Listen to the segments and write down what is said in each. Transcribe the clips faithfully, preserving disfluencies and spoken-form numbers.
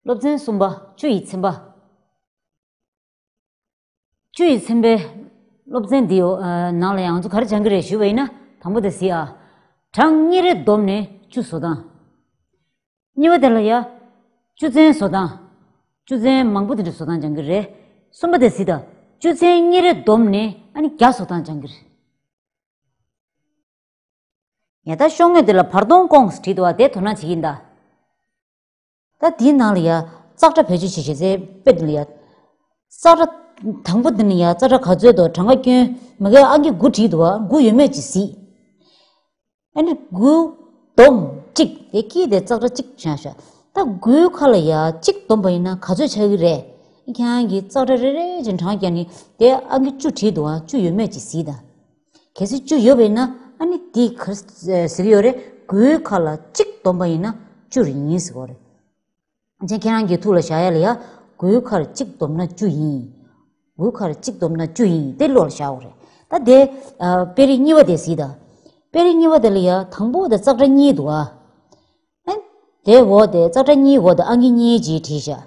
སློབ་ཚན་གསུམ་པ། བཅུ་ཡི་ཚན་པ། བཅུ་ཡི་ཚན་པའི་སློབ་ཚན་འདི་ཡོ་ཨ་ནང་ལ་ཡང་ང་ཚོ་ག་རེ་སྦྱང་གི་རེད་ཞུས་པ་ཡིན་ན། དང་པོ་དེ་གཟིགས་ཨ། གྲངས་གཉིས་རེ་བསྡོམས་ནས་བཅུ་བཟོ་སྟངས། གཉིས་པ་དེ་ལ་ཡ། བཅུ་ཚན་བཟོ་སྟངས། བཅུ་ཚན་མང་པོ་དེ་འདྲ་བཟོ་སྟངས་སྦྱང་གི་རེད། གསུམ་པ་དེ་གཟིགས་དང་། བཅུ་ཚན་གཉིས་རེ་བསྡོམས་ནས་ཨ་ནི་བརྒྱ་བཟོ་སྟངས་སྦྱང་གི་རེད། ཡ་ད་ཤོག་ངོས་དེ་ལ་བར་སྟོང་སྐོངས་བྲིས་འདུག་བ། དེ་དོ་སྣང་བྱེད་ཀྱིན་གདའ། ད་དེའི་ནང་ལ་ཡ་ཙག་སྒྲ་བེད་སྤྱོད་བྱེད་བྱེད་ཚེ་དཔེ་དེ་ལ་ཡ། ཙག་སྒྲ་དང་པོ་དེ་ནི་ཡ་ཙག་སྒྲ་ག་ཚོད་དོ། གྲངས་ཀ་སྐྱོན་མ་གའི་ཨང་ཀི་དགུ་བྲིས་འདུག་བ། དགུ་ཡོད་མེད་ཅིག་གཟིགས། ཨ་ནི་དགུ་བསྡོམས་གཅིག་དེ་ཀི་དེ་ཙག་སྒྲ་གཅིག་བྱས་ཤག་ད་དགུའི་ཁ་ལ་ཡ་གཅིག་བསྡོམས་པ་ཡིན་ན་ག་ཚོད་ཆགས་ཀྱི་རེད། ཁྱེད་རང་གིས་ཙག་སྒྲ་རེ་རེ་བཞིན་གྲངས་བརྒྱབ་ནས་དེ་ཨང་ཀི་བཅུ་བྲིས་འདུག་ཨ། བཅུ་ཡོད་མེད་ཅིག་གཟིགས་དང་། གལ་སྲིད་བཅུ་ཡོད་པ་ཡིན་ན་ཨ་ནི་དེ་ག་རེ་ཟེར་གྱི་ཡོད་རེད། དགུའི་ཁ་ལ་གཅིག་བསྡོམས་པ་ཡིན་ན་བཅུ་རེ་ཡིན་ཟེར་གྱི་ཡོད་རེད། ཅན་ཁྱེད་རང་གི་ཐུགས་ལ་བཞག་ཡ་ལ་ཡ། དགུའི་ཁར་གཅིག་བསྡོམས་ན་བཅུ་ཡིན། དགུའི་ཁར་གཅིག་བསྡོམས་ན་བཅུ་ཡིན། དེ་བློ་ལ་བཞག་དགོས་རེད། ད་དེ་ཨ་དཔེ་རིས་གཉིས་པ་དེ་གཟིགས་དང་། དཔེ་རིས་གཉིས་པ་དེ་ལ་ཡ་དང་པོ་དེ་ཙག་སྒྲ་གཉིས་འདུག་ཨ། ཨ། དེ་འོག་དེ་ཙག་སྒྲ་གཉིས་འོག་དེ་ཨང་ཀི་གཉིས་ཅིག་བྲིས་ཤག་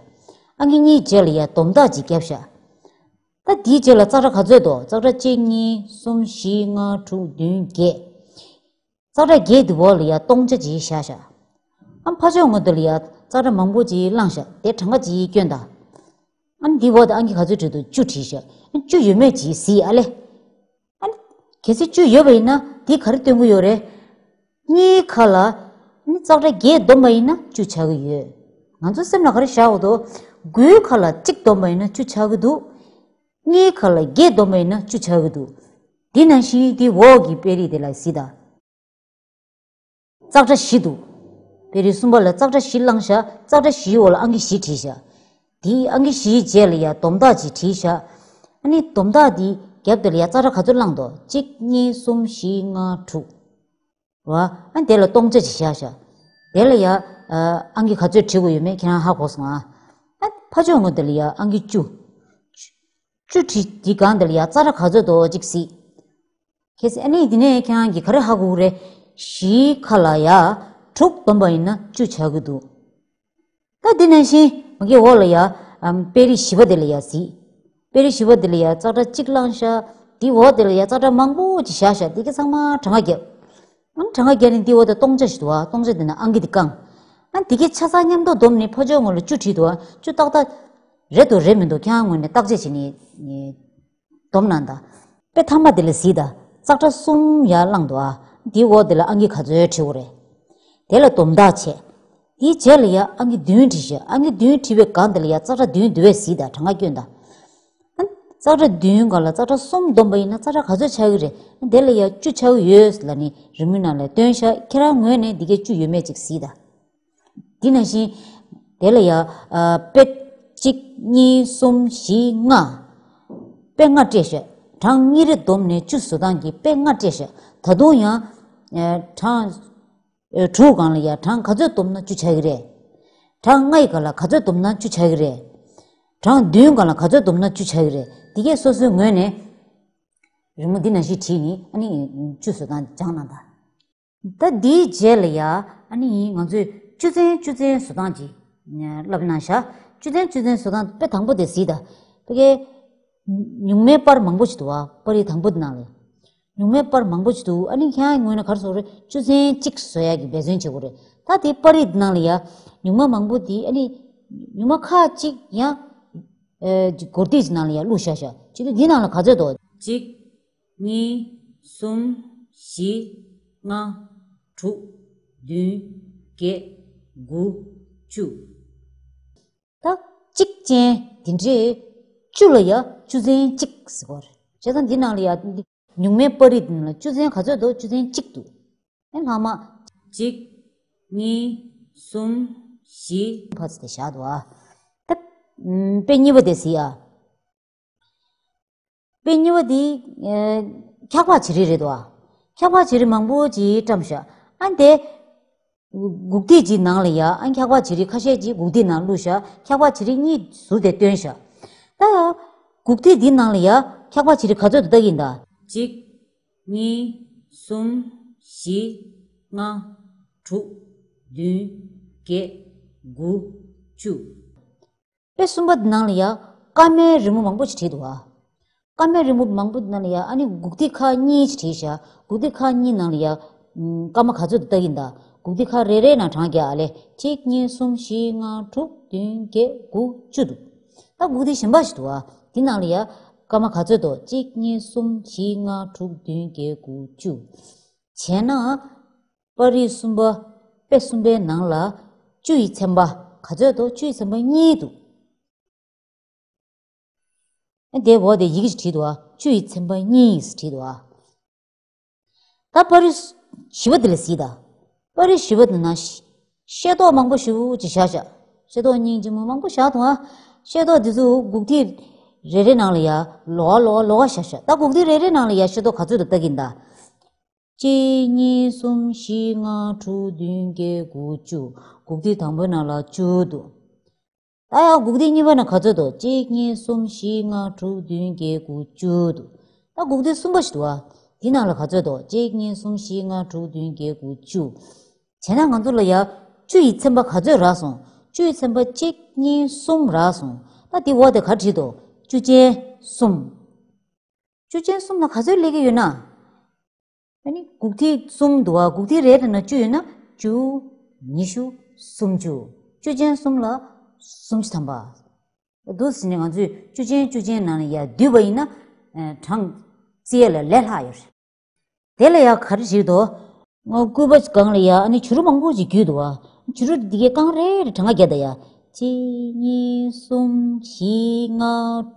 ཨང་ཀི་གཉིས་རྗེས་ལ་ཡ་བསྡོམས་རྟགས་ཅིག་བརྒྱབ་ཤག་ད་དེའི་རྗེས་ལ་ཙག་སྒྲ་ག་ཚོད་འདུག་ཙག་སྒྲ་གཅིག་གཉིས་གསུམ་བཞི་ལྔ་དྲུག་བདུན་བརྒྱད། ཙག་སྒྲ་བརྒྱད་དེ་འོག་ལ་ཡ་སྟོང་ཆ་ཅིག་བཞག་ཤག་ཨ་ཕར་ཕྱོགས་ངོས་དེ་ལ་ཡ་ཙག་སྒྲ་མང་པོ་ཅིག་བླངས་ཤག་དེ་གྲངས་ཀ་ཅིག་བསྐྱོན་དང་། ཨ་ནི་དེ་འོག་དེ་ཨང་ཀི་ག་ཚོད་བྲིས་འདུག་བཅུ་བྲིས་ཤག་ཨ་བཅུ་ཡོད་མེད་ཅིག་གཟིགས་ཨ་ལེ། ཨ་ནི་གལ་སྲིད་བཅུ་ཡོད་པ་ཡིན་ན་དེ་ག་རེ་སྟོན་གྱི་ཡོད་རེད། གཉིས་ཁ་ལ་ཨ་ནི་ཙག་སྒྲ་བརྒྱད་བསྡོམས་པ་ཡིན་ན་བཅུ་ཆགས་ཀྱི་ཡོད། ང་ཚོ་སེམས་ལ་ག་རེ་བཞག་དགོས་འདུག་དགུའི་ཁ་ལ་གཅིག་བསྡོམས་པ་ཡིན་ན་བཅུ་ཆགས་ཀྱི་འདུག་གཉིས་ཁ་ལ་བརྒྱད་བསྡོམས་པ་ཡིན་ན་བཅུ་ཆགས་ཀྱི་འདུག་དེ་ནང་བཞིན་དེ་འོག་གི་དཔེ་རིས་དེ་ལ་གཟིགས་དང་། ཙག་སྒྲ་བཞི་འདུག་དཔེ་རིས་གསུམ་པ་ལ་ཙག་སྒྲ་བཞི་བླངས་ཤག་ཙག་སྒྲ་བཞིའི་འོག་ལ་ཨང་ཀི་བཞི་བྲིས་ཤག་དེའི་ཨང་ཀི་བཞིའི་རྗེས་ལ་ཡ་བསྡོམས་རྟགས་ཅིག་བྲིས་ཤག་ཨ་ནི་བསྡོམས་རྟགས་དེའི་རྒྱབ་དེ་ལ་ཡ་ཙག་སྒྲ་ག་ཚོད་བླངས་འདུག་གཅིག་གཉིས་གསུམ་བཞི་ལྔ་དྲུག་རེད་བ། ཨ་ནི་དེ་ལ་སྟོང་ཆ་ཅིག་བཞག་ཤག་དེ་ལ་ཡ་ཨ་ཨང་ཀི་ག་ཚོད་བྲི་དགོས་ཡོད་མེད་ཁྱེད་རང་ཧ་གོ་སོང་ཨ། ཨ་ཕར་ཕྱོགས་ངོས་དེ་ལ་ཡ་ཨང་ཀི་བཅུ། བཅུ་བྲིས་དེའི་སྒང་དེ་ལ་ཡ་ཙག་སྒྲ་ག་ཚོད་འདུག་ཅིག་གཟིགས། གལ་སྲིད་ཨ་ནི་འདི་ནས་ཁྱེད་རང་གིས་ག་རེ་ཧ་གོ་གི་རེད། བཞིའི་ཁ་ལ་ཡ་དྲུག་བསྡོམས་པ་ཡིན་ན་བཅུ་ཆགས་ཀྱི་འདུག་ད་འདི་ནང་བཞིན་མ་གི་འོག་ལ་ཡ་ཨམ་དཔེ་རིས་བཞི་པ་དེ་ལ་ཡ་གཟིགས། དཔེ་རིས་བཞི་པ་དེ་ལ་ཡ་ཙག་སྒྲ་གཅིག་བླངས་ཤག་དེའི་འོག་དེ་ལ་ཡ་ཙག་སྒྲ་མང་པོ་ཅིག་བཞག་ཤག་དེ་ག་ཚང་མ་གྲངས་ཀ་བརྒྱབ། ཨང་གྲངས་ཀ་བརྒྱབ་ནས་འདི་འོག་ཏུ་སྟོང་ཆ་ཞིག་འདུག་ཨ། སྟོང་ཆ་འདི་ན་ཨང་ཀི་འདི་བཀང་། ཨ་འདི་གའི་ཆ་ཚང་མཉམ་དུ་བསྡོམས་ནས་ཕར་ཕྱོགས་ངོས་ལ་བཅུ་བྲིས་འདུག་ཨ། བཅུ་ཏག་ཏག་རེད་འདུག་རེད་མི་འདུག་ཁྱེད་རང་ངོས་ནས་བརྟག་དཔྱད་བྱས་ནས་བསྡོམས་གནང་དང་། དཔེ་ཐ་མ་འདི་ལ་གཟིགས་དང་། ཙག་སྒྲ་གསུམ་ཡར་བླངས་འདུག་ཨ། འདིའི་འོག་འདི་ལ་ཨང་ཀི་ག་ཚོད་བྲིས་དགོས་རེད། དེ་ལ་བསྡོམས་རྟགས་བྱས། དེའི་རྗེས་ལ་ཡ་ཨང་ཀི་བདུན་བྲིས་ཤག་ཨང་ཀི་བདུན་བྲིས་པའི་སྒང་འདི་ལ་ཡ་ཙག་སྒྲ་བདུན་འདུག་པས་གཟིགས་དང་། གྲངས་ཀ་བསྐྱོན་དང་། ཙག་སྒྲ་བདུན་སྒང་ལ་ཙག་སྒྲ་གསུམ་བསྡོམས་པ་ཡིན་ན་ཙག་སྒྲ་ག་ཚོད་ཆགས་ཀྱི་རེད། དེ་ལ་ཡ་བཅུ་ཆགས་ཀྱི་ཡོད་ལབ་ནས་རི་མོའི་ནང་ལ་སྟོན་ཤག་ཁྱེད་རང་ངོས་ནས་འདི་གའི་བཅུ་ཡོད་མེད་ཅིག་གཟིགས་དང་། འདི་ནང་བཞིན་དེ་ལ་ཡ་ཨ་དཔེ་གཅིག་གཉིས་གསུམ་བཞི་ལྔ། དཔེ་ལྔ་སྤྲད་ཤག་གྲངས་གཉིས་རེ་བསྡོམས་ནས་བཅུ་བཟོ་སྟངས་ཀྱི་དཔེ་ལྔ་སྤྲད་ཤག་ད་དུང་ཡང་ཨ་གྲངས་ཨེ་དྲུག་སྒང་ལ་ཡ་གྲངས་ག་ཚོད་བསྡོམས་ན་བཅུ་ཆགས་ཀྱི་རེད། གྲངས་ལྔ་ཡི་སྒང་ལ་ག་ཚོད་བསྡོམས་ན་བཅུ་ཆགས་ཀྱི་རེད། གྲངས་བདུན་སྒང་ལ་ག་ཚོད་བསྡོམས་ན་བཅུ་ཆགས་ཀྱི་རེད། འདི་གས་སོ་སོའི་ངོས་ནས་རི་མོ་འདི་ནང་བཞིན་བྲིས་ནས་ཨ་ནི་བཅུ་བཟོ་སྟངས་སྦྱངས་གནང་དང་། ད་འདིའི་རྗེས་ལ་ཡ་ཨ་ནི་ང་ཚོས་བཅུ་ཚན་བཅུ་ཚན་བཟོ་སྟངས་ཀྱི་བསླབ་གནང་ཤག་བཅུ་ཚན་བཅུ་ཚན་བཟོ་སྟངས་དཔེ་དང་པོ་དེ་གཟིགས་དང་། ཕ་གིའི་སྨྱུག་མའི་པར་མང་པོ་ཞིག་འདུག་བ། པར་རིས་དང་པོ་དེ་ནང་ལ། སྨྱུག་མའི་པར་མང་པོ་ཞིག་འདུག་ཨ་ནི་ཁྱེད་རང་ངོས་ནས་ག་རེ་བཟོ་རེད། བཅུ་ཚན་གཅིག་བཟོ་ཡག་གི་འབད་བརྩོན་བྱེད་དགོས་རེད། ད་དེ་པར་རིས་དེ་ནང་ལ་ཡ་སྨྱུག་མ་མང་པོ་དེ་ཨ་ནི་སྨྱུག་མ་ཁག་ཅིག་ཡང་ཨེ་སྒོར་ཐིག་ཅིག་ནང་ལ་ཡ་བླུགས་བཞག་ཤག་བྱེད་དུས་འདི་ནང་ལ་ག་ཚོད་འདུག་གཅིག་གཉིས། གསུམ། བཞི། ལྔ། དྲུག་བདུན། བརྒྱད། དགུ། བཅུ། ད་གཅིག་ཅན་དེ་འདྲའི་བཅུ་ལ་ཡ་བཅུ་ཚན་གཅིག་ཟེར་བ་རེད། བྱས་ཙང་འདི་ནང་ལ་ཡ་འདི་སྨྱུག་མའི་པར་རིས་འདི་ནང་ལ་བཅུ་ཚན་ག་ཚོད་འདུག་བཅུ་ཚན་གཅིག་འདུག་ཨེ་ལྷག་མ། གཅིག་གཉིས། གསུམ། བཞི། ཕར་ཚུར་དེ་བཞག་འདུག་ཨ། ད་དཔེ་གཉིས་པ་དེ་གཟིགས་ཨ། དཔེ་གཉིས་པ་འདི་ཨེ་འཁྱག་པ་བྱི་རིལ་རེད་འདུག་ཨ། འཁྱག་པ་བྱི་རིལ་མང་པོ་ཅིག་བཀྲམ་ཤག་ཨ་འདི་སྒུག་ཐིག་ཅིག་ནང་ལ་ཡ་ཨ་འཁྱག་པ་བྱི་རིལ་ཁ་ཤས་ཅིག་སྒུག་ཐིག་ནང་བླུགས་ཤག་འཁྱག་པ་བྱི་རིལ་གཉིས་ཟུར་དེ་བཏོན་ཤག་ད་སྒུག་ཐིག་འདི་ནང་ལ་ཡ་འཁྱག་པ་བྱི་རིལ་ག་ཚོད་འདུག་ལྟ་གིན་གདའ། གཅིག་གཉིས། གསུམ། བཞི། ལྔ། དྲུག་བདུན། བརྒྱད། དགུ། བཅུ། དཔེ་གསུམ་པ་འདི་ནང་ལ་ཡ་སྐར་མའི་རི་མོ་མང་པོ་ཞིག་བྲིས་འདུག་ཨ། སྐར་མའི་རི་མོ་མང་པོ་ནང་ལ་ཡ་ཨ་ནི་དགུག་ཐིག་ཁག་གཉིས་ཅིག་བྲིས་ཤག་དགུག་ཐིག་ཁག་གཉིས་ནང་ལ་ཡ། ཨམ། སྐར་མ་ག་ཚོད་དུ་བཏགས་ཡིན་ད། དགུག་ཐིག་ཁག་རེ་རེའི་ནང་གྲངས་བརྒྱབ་ཨ་ལེ། གཅིག་གཉིས་གསུམ་བཞི་ལྔ་དྲུག་བདུན་བརྒྱད་དགུ་བཅུ་འདུག་ད་དགུག་ཐིག་གཞན་པ་ཞིག་འདུག་ཨ། འདི་ནང་ལ་ཡ་སྐར་མ་ག་ཚོད་དུ་གཅིག་གཉིས་གསུམ་བཞི་ལྔ་དྲུག་བདུན་བརྒྱད་དགུ་བཅུ། བྱས་ན། པར་རིས་གསུམ་པ། དཔེ་གསུམ་པའི་ནང་ལ། བཅུ་ཡི་ཚན་པ། ག་ཚོད་དུ་བཅུ་ཡི་ཚན་པ་གཉིས་འདུག་དེ་འོག་དེ་ཡི་གེ་ཞིག་བྲིས་འདུག་ཨ། བཅུ་ཡི་ཚན་པ་གཉིས་བྲིས་འདུག་ཨ། ད་པར་རིས་བཞི་པ་དེ་ལ་གཟིགས་དང་། པར་རིས་བཞི་པ་དེ་ན་ཤ- ཤེལ་ཏོག་མང་པོ་ཞེ་པོ་ཅིག་བཞག་བཞག་ཤེལ་ཏོག་སྙིང་རྗེ་མོ་མང་པོ་བཞག་འདུག་ཨ། ཤེལ་ཏོག་དེ་ཚོ་དགུག་ཐིག་རེ་རེ་ནང་ལ་ཡ་ལོགས་ཀ་ལོགས་ཀ་ལོགས་ཀ་བཞག་བཞག་ད་དགུག་ཐིག་རེ་རེ་ནང་ལ་ཡ་ཤེལ་ཏོག་ག་ཚོད་དུ་བཏགས་ཀྱིན་ད། གཅིག་གཉིས་གསུམ་བཞི་ལྔ་དྲུག་བདུན་བརྒྱད་དགུ་བཅུ། དགུག་ཐིག་དང་པོའི་ནང་ལ་བཅུ་འདུག་ད་ཡང་དགུག་ཐིག་གཉིས་པ་ན་ག་ཚོད་འདུག་གཅིག་གཉིས་གསུམ་བཞི་ལྔ་དྲུག་བདུན་བརྒྱད་དགུ་བཅུ་འདུག་ད་དགུག་ཐིག་གསུམ་པ་ཞིག་འདུག་ཨ། འདི་ནང་ལ་ག་ཚོད་འདུག་གཅིག་གཉིས་གསུམ་བཞི་ལྔ་དྲུག་བདུན་བརྒྱད་དགུ་བཅུ། བྱས་ན་ང་ཚོ་ལ་ཡ། བཅུ་ཡི་ཚན་པ་ག་ཚོད་རག་སོང་། བཅུ་ཡི་ཚན་པ་གཅིག་གཉིས་གསུམ་རག་སོང་། ད་འདི་འོག་དེ་ག་བྲིས་འདུག་བཅུ་ཅན་གསུམ། བཅུ་ཅན་གསུམ་ལ་ག་ཚོད་སླེབས་ཀྱི་ཡོད་ན། ཨ་ནི་དགུག་ཐིག་གསུམ་འདུག་བ། དགུག་ཐིག་རེ་རེ་ན་བཅུ་ཡོད་ན་བཅུ། ཉི་ཤུ། སུམ་ཅུ། བཅུ་ཅན་གསུམ་ལ་སུམ་ཅུ་ཐམ་པ། འདུག་ཟེར་ནས་ང་ཚོས་བཅུ་ཅན་བཅུ་ཅན་ནང་ལ་ཡ་བསྡུས་པ་ཡིན་ན། ཨ། གྲངས་བརྩི་ཡས་ལ་ལས་སླ་ཡོད་རེད། དེ་ལ་ཡ་ག་རེ་བྲིས་འདུག་སྐུད་པ་སྒང་ལ་ཡ་ཨ་ནི་བྱུ་རུ་མང་པོ་ཅིག་བརྒྱུས་འདུག་བ། བྱུ་རུ་འདི་གའི་རྐང་རེ་རེ་གྲངས་ཀ་བརྒྱབ་ད་ཡ། གཅིག་གཉིས་གསུམ་བཞི་ལྔ་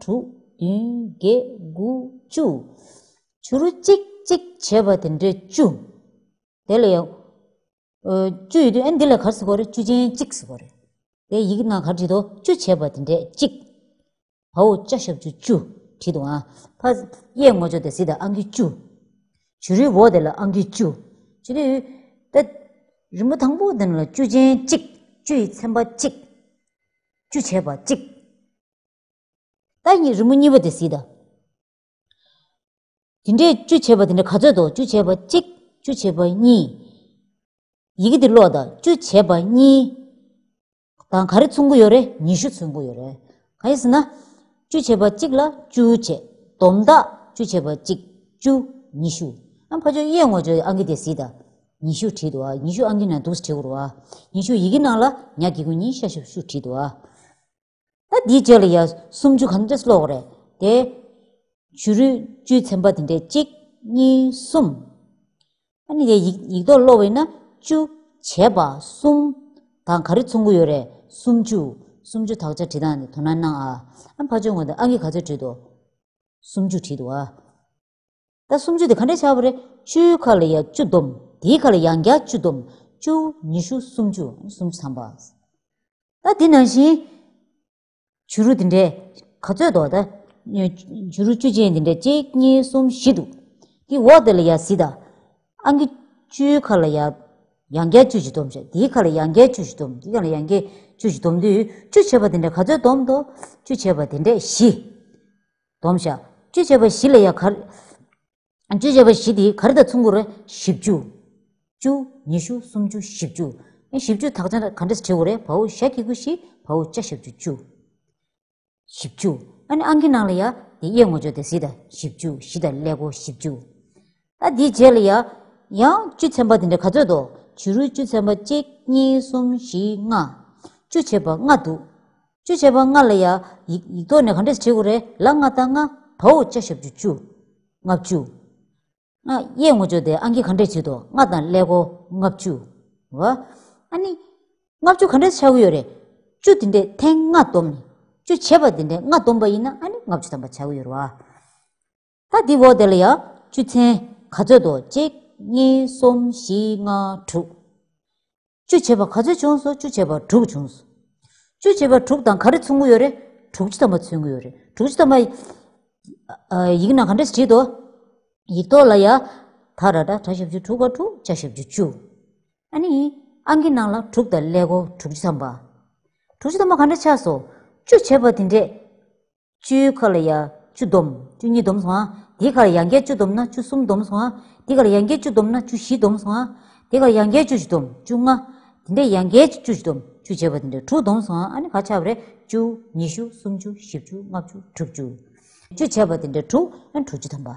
དྲུག་བདུན་བརྒྱད་དགུ་བཅུ། བྱུ་རུ་གཅིག་གཅིག་བྱས་པ་དེ་འདྲའི་བཅུ། དེ་ལ་ཡང་། ཨ། བཅུ་ཡོད་དུས་ཨ་ནི་འདི་ལ་ག་རེ་ཟེར་དགོས་རེད། བཅུ་ཅན་གཅིག་ཟེར་དགོས་རེད། དེ་ཡི་གེ་ནང་ག་རེ་བྲིས་འདུག་བཅུ་བྱས་པ་དེ་འདྲས་གཅིག་བའོ་ཅ་ཞབས་ཀྱུ་བཅུ་བྲིས་འདུག་ཨ། ཕ། གཡས་ངོས་ཕྱོགས་དེ་གཟིགས་དང་། ཨང་ཀི་བཅུ། བྱུ་རུའི་འོག་དེ་ལ་ཨང་ཀི་བཅུ། བྱས་དུས། ད། རི་མོ་དང་པོ་དེ་ནང་ལ་བཅུ་ཅན་གཅིག་བཅུ་ཡི་ཚན་པ་གཅིག་བཅུ་བྱས་པ་གཅིག་ད་གཉིས། རི་མོ་གཉིས་པ་དེ་གཟིགས་དང་། དེ་འདྲས་བཅུ་བྱས་པ་དེ་འདྲས་ག་ཚོད་འདུག་བཅུ་བྱས་པ་གཅིག་བཅུ་བྱས་པ་གཉིས། ཡི་གེ་འདི་ཀློག་དང་། བཅུ་བྱས་པ་གཉིས། དང་ག་རེ་མཚུངས་ཀྱི་ཡོད་རེད། ཉི་ཤུ་མཚུངས་ཀྱི་ཡོད་རེད། གང་ཡིན་ཟེར་ན། བཅུ་བྱས་པ་གཅིག་ལ་བཅུ་བྱས། བསྡོམས་དག་བཅུ་བྱས་པ་གཅིག་བཅུ། ཉི་ཤུ། ཨ། ཕར་ཕྱོགས་གཡས་ངོས་ཕྱོགས་ཨང་ཀི་དེ་གཟིགས་དང་། ཉི་ཤུ་བྲིས་འདུག་ཨ། ཉི་ཤུ་ཨང་ཀི་ནང་འདུག་སེ་བྲིས་དགོས་རེད་བ། ཉི་ཤུ་ཡི་གེ་ནང་ལ་ཉ་གི་གུ་ཉི། ཤ་ཞབས་ཀྱུ་ཤུ་བྲིས་འདུག་ཨ། ད་འདིའི་རྗེས་ལ་ཡ་སུམ་ཅུ་ག་འདྲས་ཀློག་དགོས་རེད་དེ། བྱུ་རུའི་བཅུའི་ཚན་པ་དེ་འདྲས་གཅིག་གཉིས། གསུམ། ཨ་ནི་དེ་ཡིག་ཡིག་ཐོག་ཀློག་པ་ཡིན་ན་བཅུ་བྱས་པ་གསུམ་དང་ག་རེ་མཚུངས་ཀྱི་ཡོད་རེད། སུམ་ཅུ། སུམ་ཅུ་དག་ཆ་བྲིས་སྟངས་དེ་དོ་སྣང་གནང་ཨ། ཨ། ཕར་ཕྱོགས་ངོས་དང་ཨང་ཀི་ག་ཚོད་བྲིས་འདུག་སུམ་ཅུ་བྲིས་འདུག་ཨ། ད་སུམ་ཅུ་དེ་ག་འདྲས་ཆགས་པ་རེད། བཅུའི་ཁ་ལ་ཡ་བཅུ་བསྡོམས། དེའི་ཁ་ལ་ཡང་བསྐྱར་བཅུ་བསྡོམས། བཅུ། ཉི་ཤུ། སུམ་ཅུ། སུམ་ཅུ་ཐམ་པ། ད་དེ་ནང་བཞིན། བྱུ་རུ་དེ་འདྲས་ག་ཚོད་འདུག་ད། བྱུ་རུ་བཅུ་ཅན་དེ་འདྲས་གཅིག་གཉིས། གསུམ། བཞི་འདུག་དེ་འོག་དེ་ལ་ཡ་གཟིགས་དང་། ཨང་ཀི་བཅུའི་ཁ་ལ་ཡ། ཡང་བསྐྱར་བཅུ་ཞིག་བསྡོམས་ཤག་དེའི་ཁ་ལ་ཡང་བསྐྱར་བཅུ་ཞིག་བསྡོམས། དེའི་ཁ་ལ་ཡང་བསྐྱར་བཅུ་ཞིག་བསྡོམས་དུས། བཅུ་བྱས་པ་དེ་འདྲས་ག་ཚོད་བསྡོམས་འདུག་བཅུ་བྱས་པ་དེ་འདྲས་བཞི། བསྡོམས་ཤག་བཅུ་བྱས་པ་བཞི་ལ་ཡ་ག་རེ། བཅུ་བྱས་པ་བཞི་དེ་ག་རེ་དང་མཚུངས་ཀྱི་རེད། བཞི་བཅུ། བཅུ། ཉི་ཤུ། སུམ་ཅུ། བཞི་བཅུ། ཨ། བཞི་བཅུ་དག་ཆ་ག་འདྲས་བྲིས་དགོས་རེད། བའོ་ཞ་གི་གུ་བཞི། བའོ་ཅ་ཞབས་ཀྱུ་བཅུ། བཞི་བཅུ། ཨ་ནི་ཨང་ཀི་ནང་ལ་ཡ་དེ་གཡས་ངོས་ཕྱོགས་དེ་གཟིགས་དང་། བཞི་བཅུ། བཞི་དང་ཀླད་ཀོར་བཞི་བཅུ། ད་དེའི་རྗེས་ལ་ཡ། ཡང་བཅུའི་ཚན་པ་དེ་འདྲས་ག་ཚོད་འདུག་བྱུ་རུའི་བཅུའི་ཚན་པ་གཅིག་གཉིས། གསུམ། བཞི། ལྔ། བཅུ་བྱས་པ་ལྔ་འདུག་བཅུ་བྱས་པ་ལྔ་ལ་ཡ་ཡིག་ཡིག་ཐོག་ནས་ག་འདྲས་བྲིས་དགོས་རེད། ལ་ལྔ་བཏགས་ལྔ། བའོ་ཅ་ཞབས་ཀྱུ་བཅུ། ལྔ་བཅུ། ཨ། གཡས་ངོས་ཕྱོགས་དེ་ཨང་ཀི་ག་འདྲས་བྲིས་འདུག་ལྔ་དང་ཀླད་ཀོར་ལྔ་བཅུ། རེད་བ། ཨ་ནི། ལྔ་བཅུ་ག་འདྲས་ཆགས་ཀྱི་ཡོད་རེད། བཅུ་དེ་འདྲས་ཐེངས་ལྔ་བསྡོམས་ནས། བཅུ་བྱས་པ་དེ་འདྲས་ལྔ་བསྡོམས་པ་ཡིན་ན་ཨ་ནི་ལྔ་བཅུ་ཐམ་པ་ཆགས་ཀྱི་ཡོད་རེད་བ། ད་འདི་འོག་དེ་ལ་ཡ། བཅུ་ཚན་ག་ཚོད་འདུག་གཅིག་གཉིས། གསུམ། བཞི། ལྔ། དྲུག་བཅུ་བྱས་པ་ག་ཚོད་བྱུང་སོང་། བཅུ་བྱས་པ་དྲུག་བྱུང་སོང་། བཅུ་བྱས་པ་དྲུག་དང་ག་རེ་མཚུངས་ཀྱི་ཡོད་རེད། དྲུག་ཅུ་ཐམ་པ་མཚུངས་ཀྱི་ཡོད་རེད། དྲུག་ཅུ་ཐམ་པ། ཨ། ཡིག་ནང་ག་འདྲས་བྲིས་འདུག་ཡིག་ཐོག་ལ་ཡ། ད་ར་ཏྲ་ཏྲ་ཞབས་ཀྱུ་དྲུག་ག་དྲུག་ཅ་ཞབས་ཀྱུ་བཅུ། ཨ་ནི། ཨང་ཀི་ནང་ལ་དྲུག་དང་ཀླད་ཀོར་དྲུག་ཅུ་ཐམ་པ། དྲུག་ཅུ་ཐམ་པ་ག་འདྲས་ཆགས་སོང་། བཅུ་བྱས་པ་དེ་འདྲས། བཅུའི་ཁ་ལ་ཡ་བཅུ་བསྡོམས། བཅུ་གཉིས་བསྡོམས་སོང་ཨ། དེའི་ཁ་ལ་ཡང་བསྐྱར་བཅུ་བསྡོམས་ན་བཅུ་གསུམ་བསྡོམས་སོང་ཨ། དེའི་ཁ་ལ་ཡང་བསྐྱར་བཅུ་བསྡོམས་ན་བཅུ་བཞི་བསྡོམས་སོང་ཨ། དེའི་ཁ་ལ་ཡང་བསྐྱར་བཅུ་བཞི་བསྡོམས། བཅུ་ལྔ། དེ་འདྲས་ཡང་བསྐྱར་བཅུ་བཞི་བསྡོམས། བཅུ། བཅུ་བྱས་པ་དེ་འདྲ་དྲུག་བསྡོམས་སོང་ཨ་ནི་ག་ཆགས་པ་རེད། བཅུ། ཉི་ཤུ། སུམ་ཅུ། བཞི་བཅུ། ལྔ་བཅུ། དྲུག་ཅུ། བཅུ་བྱས་པ་དེ་འདྲ་དྲུག་ཨ་ནི་དྲུག་ཅུ་ཐམ་པ།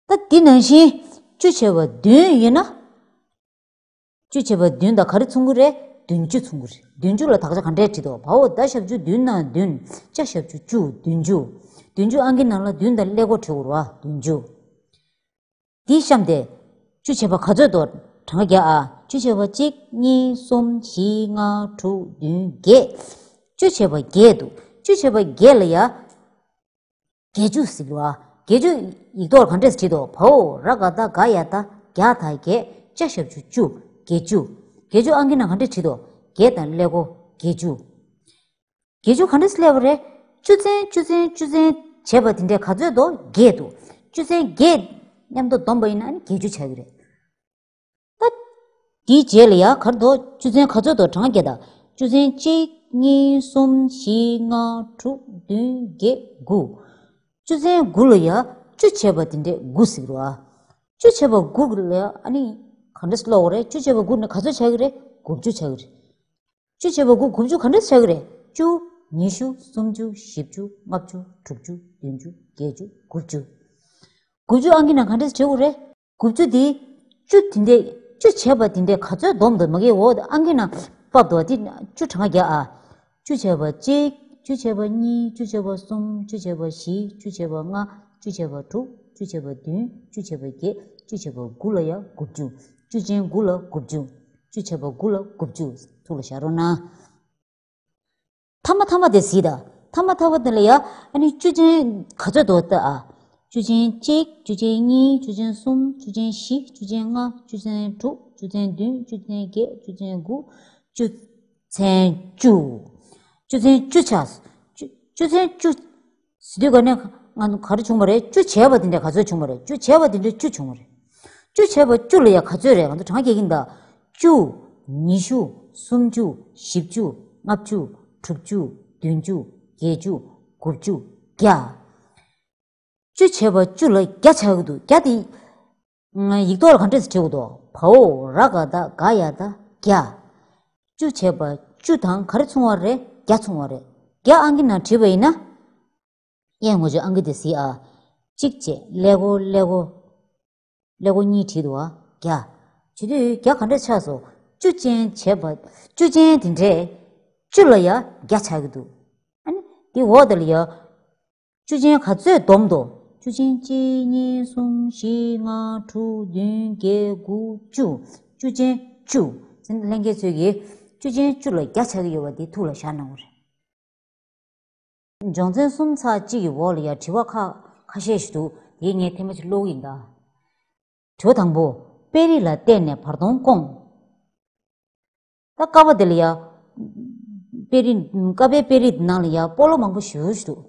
ད་འདི་ནང་བཞིན་བཅུ་བྱས་པ་བདུན་ཡིན་ན། བཅུ་བྱས་པ་བདུན་དང་ག་རེ་མཚུངས་ཀྱི་རེད། བདུན་ཅུ་མཚུངས་ཀྱི་རེད། བདུན་ཅུ་ལ་དག་ཆ་ག་འདྲས་བྲིས་འདུག་བའོ། ད་ཞབས་ཀྱུ་བདུན་ན་བདུན། ཅ་ཞབས་ཀྱུ་བཅུ། བདུན་ཅུ། བདུན་ཅུ་ཨང་ཀི་ནང་ལ་བདུན་དང་ཀླད་ཀོར་བྲིས་དགོས་རེད་བ། བདུན་ཅུ། འདིའི་གཤམ་དེ། བཅུ་བྱས་པ་ག་ཚོད་འདུག་གྲངས་ཀ་རྒྱག་ཨ། བཅུ་བྱས་པ་གཅིག་གཉིས། གསུམ། བཞི། ལྔ། དྲུག་བདུན། བརྒྱད། བཅུ་བྱས་པ་བརྒྱད་འདུག་བཅུ་བྱས་པ་བརྒྱད་ལ་ཡ། བརྒྱད་ཅུ་ཟེར་གྱི་འདུག་ཨ། བརྒྱད་ཅུ་ཡིག་ཐོག་ག་འདྲས་བྲིས་འདུག་བའོ། ར་ག་བཏགས་རྒ་ཡ་བཏགས་རྒྱ་བཏགས་བརྒྱད། ཅ་ཞབས་ཀྱུ་བཅུ། བརྒྱད་ཅུ། བརྒྱད་ཅུ་ཨང་ཀི་ནང་ག་འདྲས་བྲིས་འདུག་བརྒྱད་དང་ཀླད་ཀོར་བརྒྱད་ཅུ། བརྒྱད་ཅུ་ག་འདྲས་སླེབས་པ་རེད། བཅུ་ཚན་བཅུ་ཚན་བཅུ་ཚན་བྱས་པ་དེ་འདྲས་ག་ཚོད་འདུག་བརྒྱད་འདུག་བཅུ་ཚན་བརྒྱད་མཉམ་དུ་བསྡོམས་པ་ཡིན་ན་ཨ་ནི་བརྒྱད་ཅུ་ཆགས་ཀྱི་རེད། ད། དེའི་རྗེས་ལ་ཡ་ག་རེ་འདུག་བཅུ་ཚན་ག་ཚོད་འདུག་གྲངས་ཀ་རྒྱག་ད། བཅུ་ཚན་གཅིག་གཉིས། གསུམ། བཞི། ལྔ། དྲུག་བདུན། བརྒྱད། དགུ། བཅུ་ཚན་དགུ་ལ་ཡ་བཅུ་བྱས་པ་དེ་འདྲས་དགུ་ཟེར་གྱི་རེད་བ། བཅུ་བྱས་པ་དགུ་ལ་ཡ་ཨ་ནི་ག་འདྲས་ཀློག་དགོས་རེད། བཅུ་བྱས་པ་དགུ་ནི་ག་ཚོད་ཆགས་ཀྱི་རེད། དགུ་བཅུ་ཆགས་ཀྱི་རེད། བཅུ་བྱས་པ་དགུ་དགུ་བཅུ་ག་འདྲས་ཆགས་ཀྱི་རེད། བཅུ། ཉི་ཤུ། སུམ་ཅུ། བཞི་བཅུ། ལྔ་བཅུ། དྲུག་ཅུ། བདུན་ཅུ། བརྒྱད་ཅུ། དགུ་བཅུ། དགུ་བཅུ་ཨང་ཀི་ནང་ག་འདྲས་བྲིས་དགོས་རེད། དགུ་བཅུ་དེ། བཅུ་དེ་འདྲས། བཅུ་བྱས་པ་དེ་འདྲས་ག་ཚོད་བསྡོམས་འདུག་མ་གི་འོ་ཨང་ཀི་ནང་ཕབ་འདུག་དེ་བཅུ་གྲངས་ཀ་རྒྱག་ཨ། བཅུ་བྱས་པ་གཅིག་བཅུ་བྱས་པ་གཉིས། བཅུ་བྱས་པ་གསུམ། བཅུ་བྱས་པ་བཞི། བཅུ་བྱས་པ་ལྔ། བཅུ་བྱས་པ་དྲུག་བཅུ་བྱས་པ་བདུན། བཅུ་བྱས་པ་བརྒྱད། བཅུ་བྱས་པ་དགུ་ལ་ཡ་དགུ་བཅུ། བཅུ་ཅན་དགུ་ལ་དགུ་བཅུ། བཅུ་བྱས་པ་དགུ་ལ་དགུ་བཅུ། ཐུགས་ལ་བཞག་རོགས་གནང་། ཐ་མ་ཐ་མ་དེ་གཟིགས་དང་། ཐ་མ་ཐ་མ་དེ་ལ་ཡ་ཨ་ནི་བཅུ་ཅན་ག་ཚོད་འདུག་ལྟ་ཨ། བཅུ་ཅན་གཅིག་བཅུ་ཅན་གཉིས། བཅུ་ཅན་གསུམ། བཅུ་ཅན་བཞི། བཅུ་ཅན་ལྔ། བཅུ་ཅན་དྲུག་བཅུ་ཅན་བརྒྱད། བཅུ་ཅན་དགུ། བཅུ་ཚན་བཅུ། བཅུ་ཚན་བཅུ་ཆགས། བཅུ་བཅུ་ཚན་བཅུ། ཟེར་དུས་ག་ནས་ང་ཚོ་ག་རེ་བྱུང་བ་རེད། བཅུ་བྱས་པ་དེ་འདྲ་ག་ཚོད་བྱུང་བ་རེད། བཅུ་བྱས་པ་དེ་འདྲ་བཅུ་བྱུང་བ་རེད། བཅུ་བྱས་པ་བཅུ་ལ་ཡ་ག་ཚོད་རེད། ང་ཚོ་གྲངས་རྒྱག་གིན་གདའ། བཅུ། ཉི་ཤུ། སུམ་ཅུ། བཞི་བཅུ། ལྔ་བཅུ། དྲུག་ཅུ། བདུན་ཅུ། བརྒྱད་ཅུ། དགུ་བཅུ། བརྒྱ། བཅུ་བྱས་པ་བཅུ་ལ་བརྒྱ་ཆགས་ཀྱི་འདུག་བརྒྱ་དེ། ཡིག་ཐོག་ལ་ག་འདྲས་སེ་བྲིས་དགོས་འདུག་བའོ། ར་ག་བཏགས་རྒ་ཡ་བཏགས་བརྒྱ། བཅུ་བྱས་པ་བཅུ་དང་ག་རེ་མཚུངས་པ་རེད། བརྒྱ་མཚུངས་པ་རེད། བརྒྱ་ཨང་ཀི་ནང་བྲིས་པ་ཡིན་ན། ཡས་ངོ་ཅོག་ཨང་ཀི་དེ་གཟིགས་ཨ། གཅིག་བྱས་ཀླད་ཀོར་ཀླད་ཀོར། ཀླད་ཀོར་གཉིས་བྲིས་འདུག་ཨ། བརྒྱ། བྱེད་དུས་བརྒྱ་ག་འདྲས་ཆགས་སོང་། བཅུ་ཅན་བྱས་པ། བཅུ་ཅན་དེ་འདྲས། བཅུ་ལ་ཡ་བརྒྱ་ཆགས་ཀྱི་འདུག་ཨ་ནི་དེ་འོག་དེ་ལ་ཡ། བཅུ་ཅན་ག་ཚོད་བསྡོམས་འདུག་བཅུ་ཅན་གཅིག་གཉིས་གསུམ་བཞི་ལྔ་དྲུག་བདུན་བརྒྱད་དགུ་བཅུ། བཅུ་ཅན་བཅུ། ལྷན་རྒྱས་ཚོས་ཀྱིས་བཅུ་ཅན་བཅུ་ལ་བརྒྱ་ཆགས་ཀྱི་ཡོད་པ་དེ་ཐུགས་ལ་བཞག་གནང་དགོས་རེད། སྦྱོང་ཚན་གསུམ་ཚེག་གཅིག་གི་འོག་ལ་ཡ་དྲི་བ་ཁ་ཁ་ཤས་ཤིག་འདུག་དེ་ངས་ཐེངས་མ་གཅིག་ཀློག་གི་ཡིན་ད། དྲི་བ་དང་པོ། དཔེ་རིས་ལ་བལྟས་ནས་བར་སྟོང་སྐོང་། ད་ཀ་པ་དེ་ལ་ཡ། དཔེ་རིས། ཀ་པའི་དཔེ་རིས་ནང་ལ་ཡ་སྤོ་ལོ་མང་པོ་ཞེ་པོ་ཞིག་འདུག་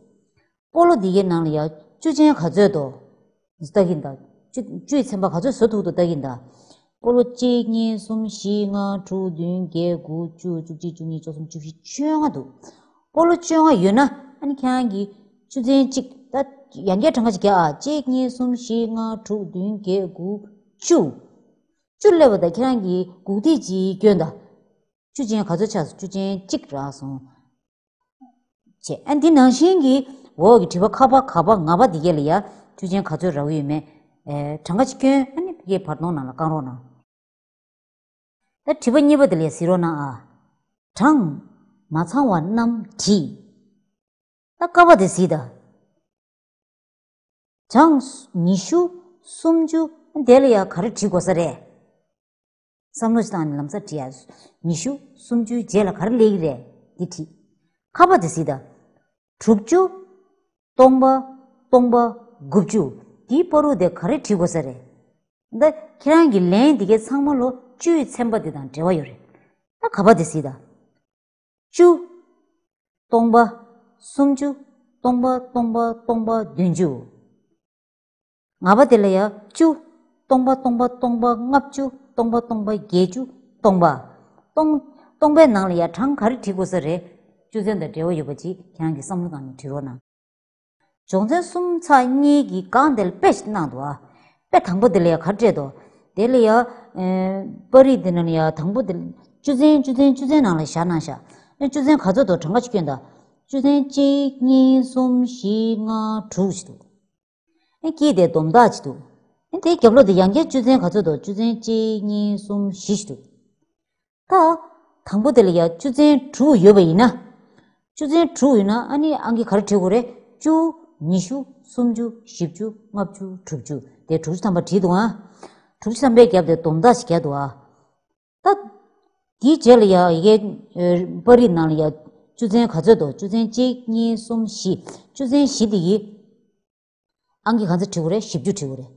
སྤོ་ལོ་འདི་གའི་ནང་ལ་ཡ་བཅུ་ཅན་ག་ཚོད་འདུག་ལྟ་གིན་གདའ། བཅུ་བཅུའི་ཚན་པ་ག་ཚོད་བཟོ་ཐུབ་འདུག་ལྟ་གིན་གདའ། སྤོ་ལོ་གཅིག་གཉིས་གསུམ་བཞི་ལྔ་དྲུག་བདུན་བརྒྱད་དགུ་བཅུ་བཅུ་གཅིག་བཅུ་གཉིས་བཅུ་གསུམ་བཅུ་བཞི་བཅོ་ལྔ་འདུག་སྤོ་ལོ་བཅོ་ལྔ་ཡོད་ན་ཨ་ནི་ཁྱེད་རང་གིས་བཅུ་ཚན་གཅིག་ད་ཡང་བསྐྱར་གྲངས་ཀ་ཅིག་རྒྱག་ཨ། གཅིག་གཉིས་གསུམ་བཞི་ལྔ་དྲུག་བདུན་བརྒྱད་དགུ་བཅུ། བཅུ་སླེབས་པ་དང་ཁྱེད་རང་གིས་དགུ་ཐིག་ཅིག་སྐྱོན་དང་། བཅུ་ཅན་ག་ཚོད་ཆགས་སོང་། བཅུ་ཅན་གཅིག་རག་སོང་། བྱས། ཨ་འདི་ནང་བཞིན་གྱི་འོག་གི་དྲི་བ་ཁ་པ་ག་པ་ང་པ་འདི་གས་ལ་ཡ་བཅུ་ཅན་ག་ཚོད་རག་གི་ཡོད་མེད། ཨེ་གྲངས་ཀ་ཅིག་སྐྱོན་ཨ་ནི་ཕ་གིའི་བར་སྟོང་ནང་ལ་བཀང་རོགས་གནང་། ད་དྲི་བ་གཉིས་པ་དེ་ལ་ཡ་གཟིགས་རོགས་གནང་ཨ། གྲངས་མ་ཚང་བ་རྣམས་བྲིས། ད་ཀ་པ་དེ་གཟིགས་དང་། གྲངས་ཉི་ཤུ་སུམ་ཅུ་དེ་ལ་ཡ་ག་རེ་བྲིས་དགོས་ས་རེད། བསམ་བློ་ཞིག་བཏང་ནས་ལམ་སང་བྲིས་ཡ། ཉི་ཤུ་སུམ་ཅུའི་རྗེས་ལ་ག་རེ་སླེབས་ཀྱི་རེད་འདི་བྲིས། ཁ་པ་དེ་གཟིགས་དང་། དྲུག་ཅུ། སྟོང་པ། སྟོང་པ། དགུ་བཅུ། འདིའི་བར་དུ་དེ་ག་རེ་བྲིས་དགོས་ས་རེད། ད་ཁྱེད་རང་གི་ལན་འདི་གའི་ཚང་མ་ལོ་བཅུའི་ཚན་པ་འདི་དང་འབྲེལ་བ་ཡོད་རེད། ད་ག་པ་དེ་གཟིགས་དང་། བཅུ། སྟོང་པ། སུམ་ཅུ། སྟོང་པ། སྟོང་པ། སྟོང་པ། བདུན་ཅུ། ང་པ་དེ་ལ་ཡ་བཅུ། སྟོང་པ། སྟོང་པ། སྟོང་པ། ལྔ་བཅུ། སྟོང་པ། སྟོང་པ། བརྒྱད་ཅུ། སྟོང་པ། སྟོང་སྟོང་པའི་ནང་ལ་ཡ་གྲངས་ག་རེ་བྲིས་དགོས་ས་རེད། བཅུ་ཚན་དང་འབྲེལ་བ་ཡོད་པ་ཅིག་ཁྱེད་རང་གིས་བསམ་བློ་བཏང་ནས་བྲིས་རོགས་གནང་། སྦྱོང་ཚན་གསུམ་ཚེག་གཉིས་ཀྱི་སྒང་དེ་ལ་དཔེ་ཞིག་གནང་འདུག་ཨ། དཔེ་དང་པོ་དེ་ལ་ཡ་ག་རེ་སྤྲད་འདུག་དེ་ལ་ཡ། ཨེ། པར་རིས་དེ་ནང་ལ་ཡ་དང་པོ་དེ། བཅུ་ཚན་བཅུ་ཚན་བཅུ་ཚན་ནང་ལ་བཞག་གནང་ཤག་ཨེ་བཅུ་ཚན་ག་ཚོད་འདུག་གྲངས་ཀ་ཅིག་སྐྱོན་དང་། བཅུ་ཚན་གཅིག་གཉིས་གསུམ་བཞི་ལྔ་དྲུག་ཅིག་འདུག་ཨེ་དཀྱིལ་དེ་སྡོམ་རྟགས་ཅིག་འདུག་ཨེ་དེའི་རྒྱབ་ལོགས་དེ་ཡང་བསྐྱར་བཅུ་ཚན་ག་ཚོད་འདུག་བཅུ་ཚན་གཅིག་གཉིས་གསུམ་བཞི་ཅིག་འདུག་ད། དང་པོ་དེ་ལ་ཡ་བཅུ་ཚན་དྲུག་ཡོད་པ་ཡིན་ན། བཅུ་ཚན་དྲུག་ཡོད་ན་ཨ་ནི་ཨང་ཀི་ག་རེ་བྲིས་དགོས་རེད། བཅུ། ཉི་ཤུ། སུམ་ཅུ། བཞི་བཅུ། ལྔ་བཅུ། དྲུག་ཅུ། དེ་དྲུག་ཅུ་ཐམ་པ་བྲིས་འདུག་ཨ། དྲུག་ཅུ་ཐམ་པའི་རྒྱབ་དེ་སྡོམ་རྟགས་ཤིག་བརྒྱབ་འདུག་ཨ། ད། དེའི་རྗེས་ལ་ཡ་ཡི་གེ་ཨེ་པར་རིས་ནང་ལ་ཡ་བཅུ་ཚན་ག་ཚོད་འདུག་བཅུ་ཚན་གཅིག་གཉིས་གསུམ་བཞི། བཅུ་ཚན་བཞི་དེ་ཡི། ཨང་ཀི་ག་ཚོད་བྲིས་དགོས་རེད། བཞི་བཅུ་བྲིས་དགོས་རེད།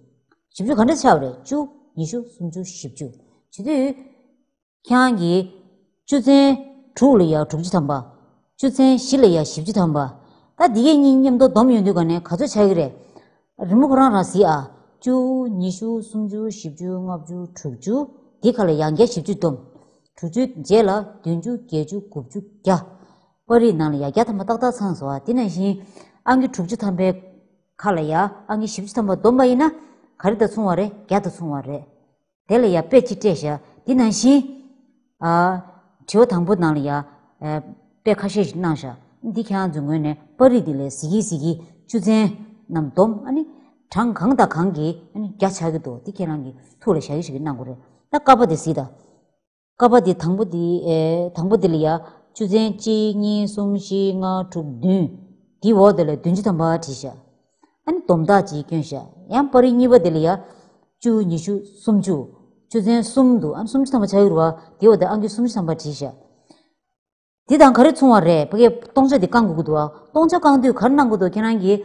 བཞི་བཅུ་ག་འདྲ་ཆགས་པ་རེད། བཅུ། ཉི་ཤུ། སུམ་ཅུ། བཞི་བཅུ། བྱེད་དུས། ཁྱེད་རང་གིས་བཅུ་ཚན་དྲུག་ལ་ཡ་དྲུག་ཅུ་ཐམ་པ། བཅུ་ཚན་བཞི་ལ་ཡ་བཞི་བཅུ་ཐམ་པ། ད་འདི་གས་གཉིས་མཉམ་དུ་སྡོམ་ཡོང་དུས་ག་ནས་ག་ཚོད་ཆགས་ཀྱི་རེད། རི་མོ་ཁོ་རང་རང་གཟིགས་ཨ། བཅུ། ཉི་ཤུ། སུམ་ཅུ། བཞི་བཅུ། ལྔ་བཅུ། དྲུག་ཅུ། འདི་ཁ་ལ་ཡང་བསྐྱར་བཞི་བཅུ་སྡོམ། དྲུག་ཅུའི་རྗེས་ལ་བདུན་ཅུ། བརྒྱད་ཅུ། དགུ་བཅུ། བརྒྱ། པར་རིས་ནང་ལ་ཡ་བརྒྱ་ཐམ་པ་ཏག་ཏག་ཚང་སོང་ཨ། དེ་ནང་བཞིན་ཨང་ཀི་དྲུག་ཅུ་ཐམ་པའི་ཁ་ལ་ཡ་ཨང་ཀི་བཞི་བཅུ་ཐམ་པ་སྡོམ་པ་ཡིན་ན་ག་རེ་དང་མཚུངས་པ་རེད། བརྒྱ་དང་མཚུངས་པ་རེད། དེ་ལ་ཡ་དཔེ་གཅིག་སྤྲད་ཤག་དེ་ནང་བཞིན། ཨ། དྲི་བ་དང་པོ་ནང་ལ་ཡ། ཨ། དཔེ་ཁ་ཤས་ཤིག་གནང་ཤག་འདི་ཁྱེད་རང་ཚོའི་ངོས་ནས་པར་རིས་འདི་ལས་གཟིགས་ཀྱིན་གཟིགས་ཀྱིན་བཅུ་ཚན་རྣམས་སྡོམ་ཨ་ནི། གྲངས་གང་དང་གང་གིས་ཨ་ནི་བརྒྱ་ཆགས་ཀྱི་འདུག་འདི་ཁྱེད་རང་གིས་ཐུགས་ལ་བཞག་གི་ཞིག་གནང་དགོས་རེད། ད་ཀ་པ་དེ་གཟིགས་དང་། ཀ་པ་འདི་དང་པོ་འདི་ཨེ་དང་པོ་འདི་ལ་ཡ། བཅུ་ཚན་གཅིག་གཉིས་གསུམ་བཞི་ལྔ་དྲུག་བདུན། འདིའི་འོག་དེ་ལ་བདུན་ཅུ་ཐམ་པ་བྲིས་ཤག་ཨ་ནི་སྡོམ་རྟགས་ཅིག་བསྐྱོན་ཤག་ཡང་པར་རིས་གཉིས་པ་འདི་ལ་ཡ། བཅུ། ཉི་ཤུ། སུམ་ཅུ། བཅུ་ཚན་གསུམ་འདུག་ཨ་ནི་སུམ་ཅུ་ཐམ་པ་ཆགས་ཀྱི་རེད་བ། དེའི་འོག་དེ་ཨང་ཀི་སུམ་ཅུ་ཐམ་པ་བྲིས་ཤག་འདི་དང་ག་རེ་མཚུངས་པ་རེད། ཕ་གིའི་སྟོང་ཆ་འདི་བཀང་དགོས་ཀྱི་འདུག་བ། སྟོང་ཆ་བཀང་དུས་ག་རེ་གནང་དགོས་འདུག་ཁྱེད་རང་གིས་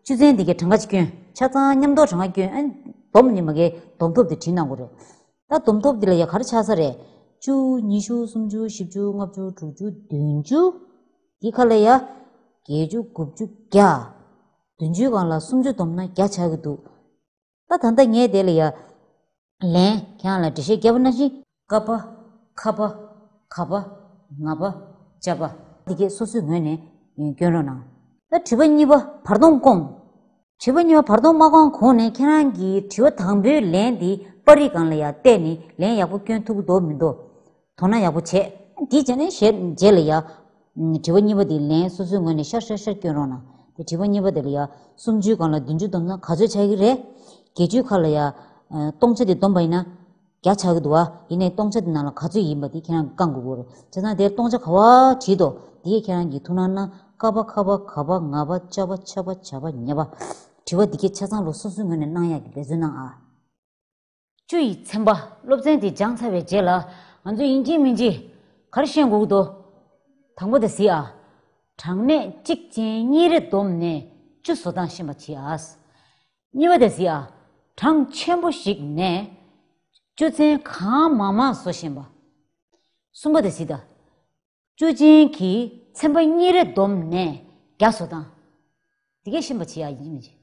བཅུ་ཚན་འདི་གའི་གྲངས་ཀ་ཅིག་སྐྱོན། ཆ་ཚང་མཉམ་དུ་གྲངས་ཀ་སྐྱོན། ཨ་ནི་སྡོམ་ནི་མ་གའི་སྡོམ་ཐོབ་འདི་བྲིས་གནང་དགོས་རེད། ད་སྡོམ་ཐོབ་འདི་ལ་ཡ་ག་རེ་ཆགས་ས་རེད། བཅུ། ཉི་ཤུ། སུམ་ཅུ། བཞི་བཅུ། ལྔ་བཅུ། དྲུག་ཅུ། བདུན་ཅུ། འདི་ཁ་ལ་ཡ། བརྒྱད་ཅུ། དགུ་བཅུ། བརྒྱ། བདུན་ཅུའི་སྒང་ལ་སུམ་ཅུ་སྡོམ་ན་བརྒྱ་ཆགས་ཀྱི་འདུག་ད་ད་ལྟ་ངས་དེ་ལ་ཡ། ལན་ཁྱེད་རང་ལ་འགྲེལ་བཤད་བརྒྱབ་པ་ནང་བཞིན། ཀ་པ། ཁ་པ། ག་པ། ང་པ། ཅ་པ། འདི་གས་སོ་སོའི་ངོས་ནས་སྐྱོན་རོགས་གནང་། ད་དྲི་བ་གཉིས་པ་བར་སྟོང་སྐོང་། དྲི་བ་གཉིས་པ་བར་སྟོང་མ་སྐོང་གོང་ནས་ཁྱེད་རང་གིས་དྲི་བ་དང་པོའི་ལན་འདི་པར་རིས་སྒང་ལ་ཡ་བལྟས་ནས་ལན་ཡག་པོ་སྐྱོན་ཐུབ་ཀྱི་འདུག་མི་འདུག་དོ་སྣང་ཡག་པོ་བྱས། དེའི་རྗེས་ནས་ཞེས་རྗེས་ལ་ཡ། དྲི་བ་གཉིས་པ་དེའི་ལན་སོ་སོའི་ངོས་ནས་ཤར་ཤར་ཤར་སྐྱོན་རོགས་གནང་། དེ་དྲི་བ་གཉིས་པ་དེ་ལ་ཡ། སུམ་ཅུའི་སྒང་ལ་བདུན་ཅུ་བསྡོམས་ན་ག་ཚོད་ཆགས་ཀྱི་རེད། བརྒྱད་ཅུའི་ཁ་ལ་ཡ། སྟོང་ཆ་དེ་བསྡོམས་པ་ཡིན་ན། བརྒྱ་ཆགས་ཀྱི་འདུག་བ། ཡིན་ནའི་སྟོང་ཆ་དེ་ནང་ལ་ག་ཚོད་ཡིན་པ་དེ་ཁྱེད་རང་གིས་བསྐང་དགོས་ཀྱི་རེད། བྱས་ཙང་དེར་སྟོང་ཆ་ག་བ་བྲིས་འདུག་དེ་ཁྱེད་རང་གིས་ཐུགས་སྣང་གནང་། ཀ་པ། ཁ་པ། ག་པ། ང་པ། ཅ་པ། ཆ་པ། ཇ་པ། ཉ་པ། དྲི་བ་འདི་གས་ཆ་ཚང་ལོ་སོ་སོའི་ངོས་ནས་གནང་ཡག་གི་འབད་བརྩོན་གནང་ཨ། བཅུ་ཡི་ཚན་པ་སློབ་ཚན་དེ་སྦྱངས་ཚར་བའི་རྗེས་ལ་ང་ཚོས་ཡིན་གཅིག་མིན་གཅིག་ག་རེ་ཤེས་དགོས་ཀྱི་འདུག་དང་པོ་དེ་གཟིགས་ཨ། གྲངས་གནས་གཅིག་ཅན་གཉིས་རེ་བསྡོམས་ནས་བཅུ་བཟོ་སྟངས་ཤེས་པ་བྱེད་ཨ། གཉིས་པ་དེ་གཟིགས་ཨ། གྲངས་ཆེན་པོ་ཞིག་ནས་བཅུ་ཚན་གང་མང་མང་བཟོ་ཤེས་པ། གསུམ་པ་དེ་གཟིགས་ཨ། བཅུ་ཅན་གྱི་ཚན་པ་གཉིས་རེ་བསྡོམས་ནས་བརྒྱ་བཟོ་སྟངས། དེ་གས་ཤེས་པ་བྱེད་ཡག་ཡིན་གཅིག་མིན་གཅིག